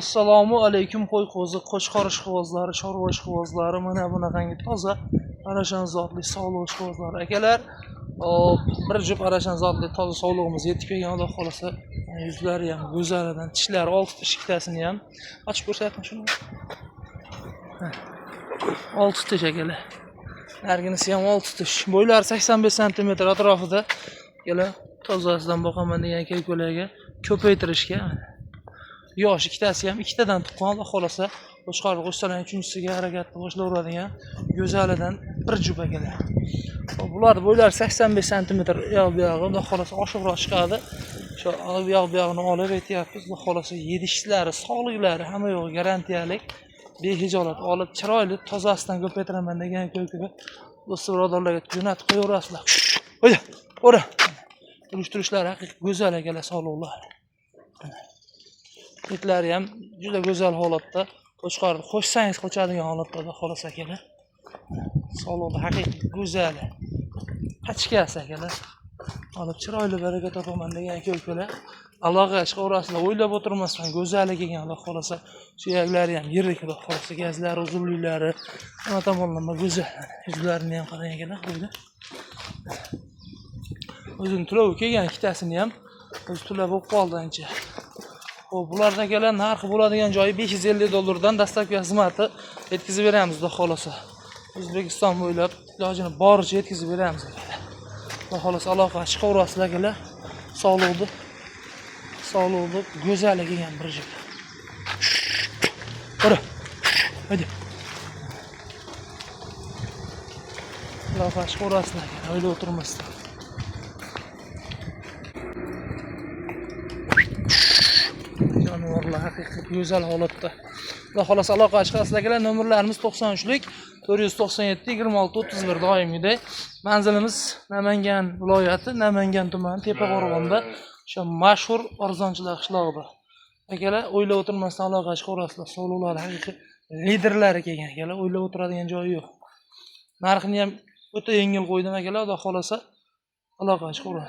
Assalomu alaykum qo'y qo'zi, qo'chqor ishqibozlari, chorva ishqibozlari, mana bunaqangi toza arashan zotli sog'liq ishqibozlari. Akalar, hop, bir jup arashan zotli toza sog'lig'imiz yetib kelgan, Xudo xolasa, yuzlari ham go'zalidan, tishlari olti tish ikkitasini ham ochib ko'rsating shuni. Olti tish akalar. Narginisi ham olti tish. Bo'ylari 85 santimetr atrofida. Akalar, tozasidan boqaman degan aka-ukalarga ko'paytirishga. Yosh ikkitasi ham ikkitadan tuqqan, Xudo xolasa, qo'chqor qo'shsalar uchinchisiga harakatni boshlayveradigan go'zalidan bir jup akalar. Hop, bular bo'ylari 85 santimetr u yoq bu yog'i, Xudo xolasa oshiqroq chiqadi. Shu bu yoq bu yog'ini olib aytyapmiz. Xudo xolasa yedishlari, sog'liklari hamma yo'g'i garantiyalik. Behijolat olib, chiroyli tozasidan ko'paytiraman degan aka-ukaga, do'st birodarlarga jo'natib qo'yaverasizlar. Qo'ya, ora. Yurish turishlari haqiqiy go'zal akalar, sog'liqlari. Etlari ham juda go'zal holatda. Qo'chqorni qo'shsangiz qo'chadigan holatda, Xudo xolasa akalar. Sog'liqda haqiqiy go'zali. Pachkasi akalar. Olib chiroyli baraka topaman degan aka-ukalar aloqaga chiqaverasizlar, o'ylab o'tirmasdan go'zali kelgan, Xudo xolasa. Suyaklari ham yirik, Xudo xolasa, gazlari, uzunliklari hamma tomonlama go'zal. Yuzlarini ham qarang akalar, qo'ydi. O'zini to'lovi kelgan ikkitasini ham o'zi to'lab bo'lib qoldi ancha. Xo'p, bularni akalar narxi bo'ladigan joyi 550 dollardan dastlabki xizmati yetkazib beramiz, Xudo xolasa. O'zbekiston bo'ylab ilojini boricha yetkazib beramiz akalar. Xudo xolasa aloqa chiqaverasizlar akalar. Sog'liqni sog'liqni go'zali kelgan bir jup. Qara. Hadi. Aloqa chiqaverasizlar akalar, o'ylab o'tirmasdan. Jonivorlar haqiqiy go'zal holatda. Xudo xolasa aloqa chiqasizlar akalar. Nomerlarimiz 93lik 497 26 31 doimgidek. Manzilimiz Namangan viloyati, Namangan tumani, Tepaqo'rg'onda, o'sha mashhur arzonchilar qishlog'ida. Akalar, o'ylab o'tirmasdan aloqa chiqaverasizlar. Sog'liqlari haqiqiy liderlari kelgan akalar, o'ylab o'tiradigan joyi yo'q. Narxini ham o'ta yengil qo'ydim akalar, Xudo xolasa aloqa chiqaverasiz.